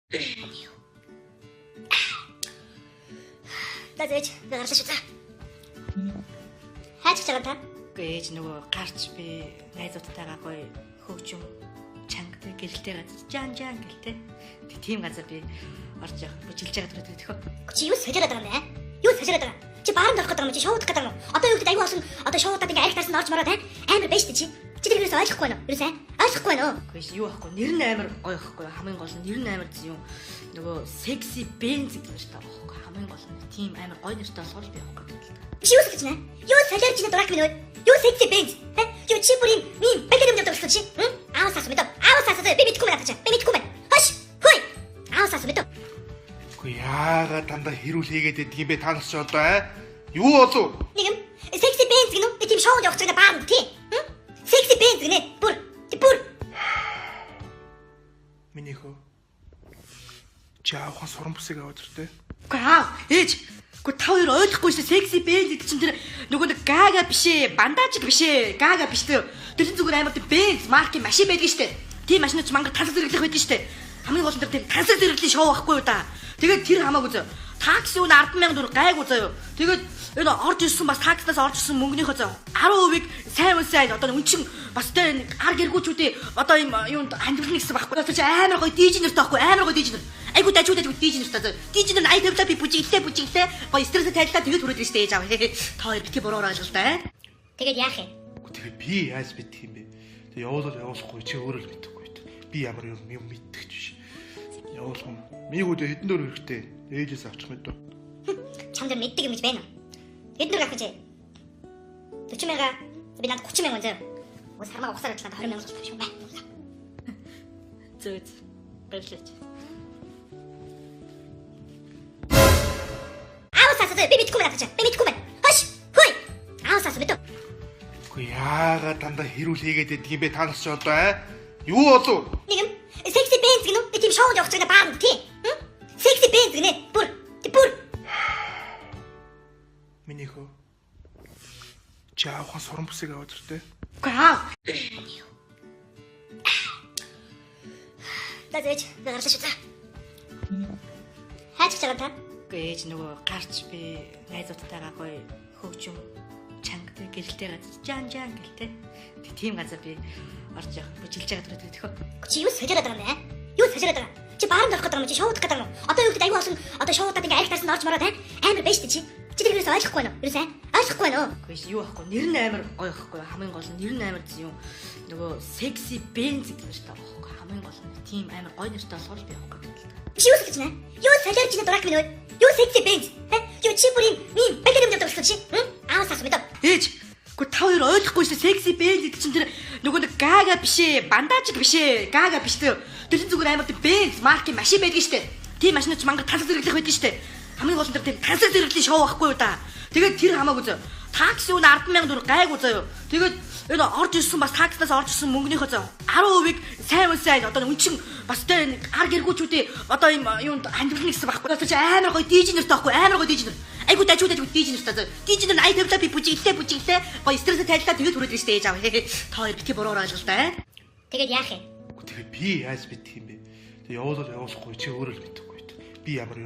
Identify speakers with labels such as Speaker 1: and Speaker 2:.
Speaker 1: За зээж би гарлаа шүү за. Хайж чагаа та.
Speaker 2: Үгүй ээж нөгөө гарч би найзуудтайгаа гоё хөгжим чанга тэг гэрэлтэй газар жан жан гэлтэй. Тэг тийм газар би орж явах бүжилж байгаа дөрөв төхөө.
Speaker 1: Чи юу солиороод байгаа юм бэ? Юу солиороод байгаа? Чи бааранд орох гэдэг юм чи шоудах гэдэг юм уу? Одоо юу гэдэг аюу олон одоо шоудаад ингээ арх тарсанд орж мараад амар байж тээ чи. Чи тэр ерөөсөө ойлгохгүй байна уу? Ерөөсөө ойлгохгүй байна уу?
Speaker 2: Үгүй юу байхгүй нэр нь амар гоё байхгүй хамгийн гол нь нэр нь амар юм нөгөө секси бенз гэдэг нэртэй байгаа байхгүй хамгийн гол нь тийм амар гоё нэртэй болохоор би явах гэдэг л та.
Speaker 1: Чи юу солиорч байна? Юу солиорч байна дурак минь өө? Юу секси бенз? Хэ? Юу чи бүр юм ийм балер юм явдаг болсон чи? Аавас асуу мэдээ. Аавас асуу би мэдэхгүй байна чи. Би мэдэхгүй байна. Хош. Хөөе. Аавас асуу мэдээ.
Speaker 3: Үгүй яагаад дандаа хэрүүл хийгээд байдаг юм бэ та нар ч одоо аа? Юу болов?
Speaker 1: Нэг юм секси бенз гэнэ үү? Тийм шоунд явах гэж байгаа бааранд тий. Секси бенз гэнэ. Бүр. Бүр.
Speaker 3: Миний хөө. Чи аавхан суран бүсийг аваад иртээ.
Speaker 2: Үгүй аав ээж үгүй та хоёр ойлгохгүй шээ секси бенз гэдэг чинь тэр нөгөө нэг гага биш ээ бандажик биш ээ гага биш тэр чинь зүгээр амар тийм бенз маркийн машин байдаг штэ. Тийм машинууд ч мангар тансаг зэрэглэх байдаг штэ. Хамгийн гол нь тэр тийм тансаг зэрэглэлийн шоу байхгүй юу да. Тэгээд тэр хамаагүй зөө. Такси үн 100000 төгрөг гайгүй заяа. Тэгээд энэ орж ирсэн бас такснаас орж ирсэн мөнгөнийхөө заяа 10%-ийг сайн сайн одоо үнчин бас тэ ар гэргүүчүүдийн одоо юм юунд хандварлна гэсэн байхгүй. Тэр чинь амар гоё диж нэртэй байхгүй амар гоё диж нэр. Айгу дажгүй дажгүй диж нэртэй заяа. Диж нэр ай тавилаа би бүжиглээ бүжиглээ. Гоё стрессээ тайллаа тэгээд хүрээд ирж штэ ээж аав. Та хоёр битгий буруугаар ойлголоо.
Speaker 1: Тэгээд яах юм?
Speaker 3: Үгүй тэгээ би яаж мэдэх юм бэ? Тэг явуулал явуулахгүй чи өөрөө л мэдэхгүй. Би ямар юм юм мэддэг ч биш. Явуулах юм. Миний хүүд хэдэн дөрөв хэрэгтэй. Ээжээс авчих мэдв.
Speaker 1: Чам дээр мэддэг юм гэж байна уу? Хэдэн дөрөв авах гэж? 40 мянга би надад 30 мянга зөө. Уус хармаа угсаар надад 20 мянга болчих юм байна.
Speaker 2: Зөө зөө. Баярлалаа.
Speaker 1: Аавас асуу би мэдэхгүй байна чи. Би мэдэхгүй байна. Хош. Хөөе. Аавас асуу мэдв.
Speaker 3: Үгүй яагаад дандаа хэрүүл хийгээд байдаг юм бэ та нар ч одоо аа? Юу болов?
Speaker 1: Нэг юм секси бенз гэнэ үү? Тийм шоунд явах гэж байгаа бааранд тий. Секси бенз гэнэ. Бүр. Бүр.
Speaker 3: Миний хөө. Чи аавхан суран бүсийг аваад иртээ.
Speaker 2: Үгүй аав.
Speaker 1: За зээж би гарлаа шүү за. Хайж чагаа та.
Speaker 2: Үгүй ээж нөгөө гарч би найзуудтайгаа гоё хөгжим чанга тэг гэрэлтэй газар жан жан гэлтэй. Тэг тийм газар би орж явах бүжилж байгаа дөрөв төхөө.
Speaker 1: Чи юу солиороод байгаа юм бэ? Юу солиороод байгаа? Чи бааранд орох гэдэг юм чи шоудах гэдэг юм уу? Одоо юу гэдэг аюу олон одоо шоудаад ингээ арх тарсанд орж мараад амар байж тээ чи. Чи тэр ерөөсөө ойлгохгүй байна уу? Ерөөсөө ойлгохгүй байна уу?
Speaker 2: Үгүй юу байхгүй нэр нь амар гоё байхгүй хамгийн гол нь нэр нь амар юм нөгөө секси бенз гэдэг нэртэй байгаа байхгүй хамгийн гол нь тийм амар гоё нэртэй болохоор би явах гэдэг л та.
Speaker 1: Чи юу солиорч байна? Юу солиорч байна дурак минь өө? Юу секси бенз? Хэ? Юу чи бүр юм ийм балер юм явдаг болсон чи? Аавас асуу мэдв.
Speaker 2: Ээж үгүй та хоёр ойлгохгүй шээ секси бенз гэдэг чинь тэр нөгөө нэг гага биш ээ бандажик биш ээ гага биш тэр чинь зүгээр амар тийм бенз маркийн машин байдаг штэ. Тийм машинууд ч мангар тансаг зэрэглэх байдаг штэ. Хамгийн гол нь тэр тийм тансаг зэрэглэлийн шоу байхгүй юу да. Тэгээд тэр хамаагүй зөө. Такси үн 100000 төгрөг гайгүй заяа. Тэгээд энэ орж ирсэн бас такснаас орж ирсэн мөнгөнийхөө заяа 10%-ийг сайн сайн одоо үнчин бас тэ ар гэргүүчүүдийн одоо юм юунд хандварлна гэсэн байхгүй. Тэр чинь амар гоё диж нэртэй байхгүй амар гоё диж нэр. Айгу дажгүй дажгүй диж нэртэй заяа. Диж нэр ай тавилаа би бүжиглээ бүжиглээ. Гоё стрессээ тайллаа тэгээд хүрээд ирж штэ ээж аав. Та хоёр битгий буруугаар ойлголоо.
Speaker 1: Тэгээд яах юм?
Speaker 3: Үгүй тэгээ би яаж мэдэх юм бэ? Тэг явуулал явуулахгүй чи өөрөө л мэдэхгүй. Би ямар юм